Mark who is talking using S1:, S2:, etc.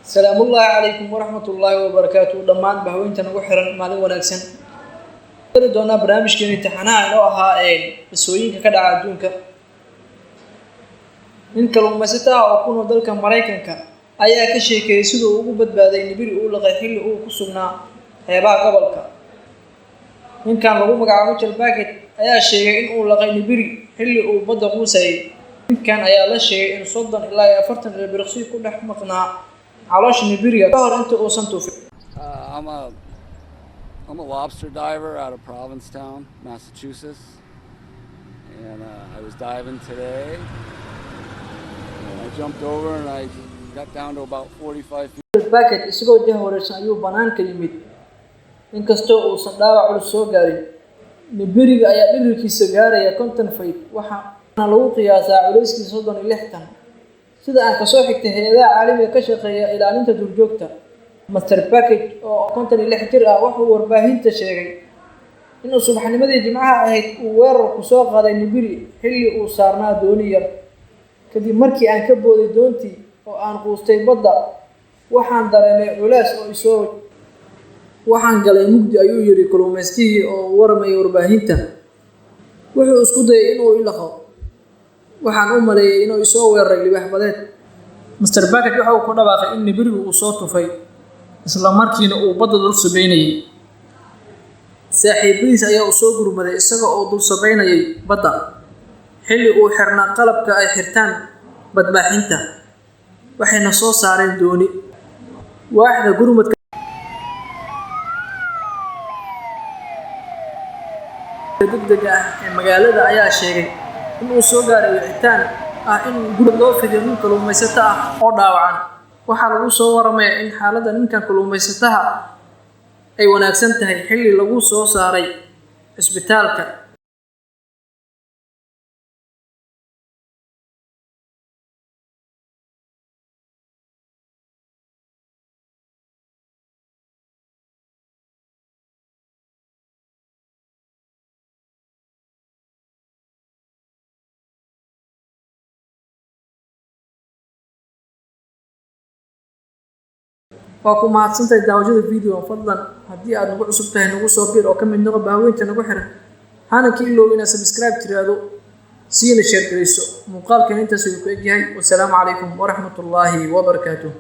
S1: Salaamullaahi calaykum waraxmatullaahi wabarakaatu. Dhammaan bahweynta nagu xiran, maalin wanaagsan. Geli doonaa barnaamijkeena imtixaanaha inoo ahaa ee qisooyinka ka dhaca adduunka. Nin kalluumaysato ah oo ku nool dalka Maraykanka ayaa ka sheekeeyey siduu ugu badbaaday nibiri uu laqay xilli uu ku sugnaa xeebaha gobolka. Ninkan lagu magacaabo Mitchell Bucket ayaa sheegay in uu laqay nibiri xilli uu badda quusayay. Ninkan ayaa la sheegay in 30 ilaa iyo 40 ilbiriqsi ku dhex maqnaa caloosha nibiriga ka hor inta uusan tufin.
S2: I'm a lobster diver out of Provincetown, Massachusetts, and I was diving today, and I jumped over and I got down to about 45 feet.
S1: Bucket isagoo jahwareersan ayuu banaanka yimid, inkastoo uusan dhaawac culus soo gaarin. Nibiriga ayaa dhererkiisa gaaraya 50 feet, waxaana lagu qiyaasaa culayskiisa 36 tan. Sida aan kasoo xigtay hay'adaha caalamiga ka shaqeeya ilaalinta duurjoogta. Mr. Bucket oo 56 jir ah wuxuu warbaahinta sheegay inuu subaxnimadii Jimcaha ahayd uu weerar ku soo qaaday nibiri xilli uu saarnaa dooni yar. "Kadib markii aan ka booday doontii oo aan quustay badda, waxaan dareemay culays oo isoo waxaan galay mugdi," ayuu yiri kalluumaystihii oo u warramayay warbaahinta. "Wuxuu isku dayay inuu i laqo. Waxaan u maleeyay inuu isoo weeraray libaax badeed." Mr. Bucket waxa uu ku dhawaaqay in nibirigu uu soo tufay isla markiina uu badda dul sabeynayay. Saaxiibadiis ayaa u soo gurmaday isaga oo dul sabeynayay badda xilli uu xirnaa qalabka ay xirtaan badmaaxinta, waxayna soo saareen dooni. Waaxda gurmadka degdega ah ee magaalada ayaa sheegay in uu soo gaaray wicitaan ah in gurmad loo fidiyo nin kalluumaysato ah oo dhaawacan. Waxaa lagu soo waramayaa in xaaladda ninkan kalluumaysataha ay wanaagsan tahay xilli lagu soo saaray cisbitaalka. Waa ku mahadsantahay daawashada video. Fadlan haddii aad nagu cusub tahay, nagu soo biir oo ka mid noqo bahweynta nagu xiran. Hana ka iloow inaad subscribe tiraahdo, siina share garayso. Muuqaalkan intaas ayuu ku egyahay. Wasalaamu calaykum waraxmatullaahi wabarakaatuh.